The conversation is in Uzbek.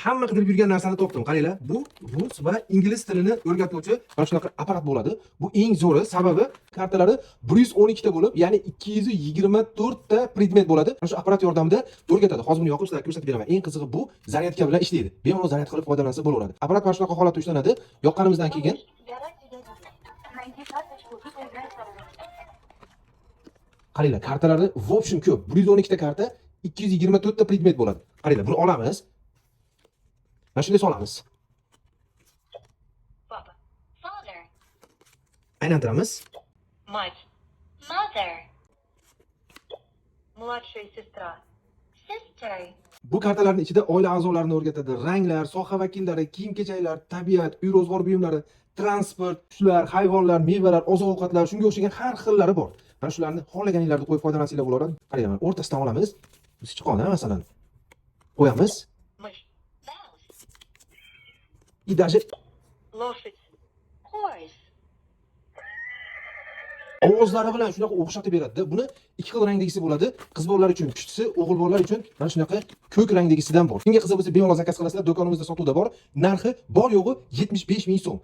Hamma qidirib yurgan narsani topdim. Qaranglar, bu rus va ingliz tilini o'rgatuvchi mana shunaqa apparat bo'ladi. Bu eng zo'ri, sababi kartalari 112 ta bo'lib, ya'ni 224 ta predmet bo'ladi. Mana shu apparat yordamida o'rgatadi. Hozir buni yoqib sizlarga ko'rsatib beraman. Eng qizig'i, bu zaryadka bilan ishlaydi. Bemalol zaryad qilib foydalansa bo'laveradi. Apparat mana shunaqa holatda ushlanadi. Yoqqanimizdan keyin Я рад тебя видеть. Найди карточку и поиграй со мной. Qaranglar, kartalari в общем ko'p. 112 ta karta, 224 ta predmet bo'ladi. Qaranglar, buni olamiz. Mana shunday solamiz. Папа. Father. Aylantiramiz. Мать. Mother. Младшая сестра. Sister. Bu kartalarning ichida oila a'zolarini o'rgatadi. Ranglar, soha vakillari, kiyim-kechaklar, tabiat, uy ro'zg'or buyumlari, transport, qushlar, hayvonlar, mevalar, oziq-ovqatlar, shunga o'xshagan har xillari bor. Mana shularni xohlaganinglarni qo'yib foydalansanglar bo'ladi. Qaranglar, mana o'rtasidan olamiz. Sichqon, masalan. Qo'yamiz. Мышь. Mouse. И даже Лошадь. Horse. Ovozlari bilan shunaqa o'xshatib beradi. Buni ikki xil rangdagisi bo'ladi. Qiz bolalar uchun pushtisi, o'g'il bolalar uchun mana shunaqa ko'k rangdagisidan bor. Kimga qiziq bo'lsa, bemalol zakaz qilasizlar. Do'konimizda sotuvda bor. Narxi bor yo'g'i 75 ming so'm.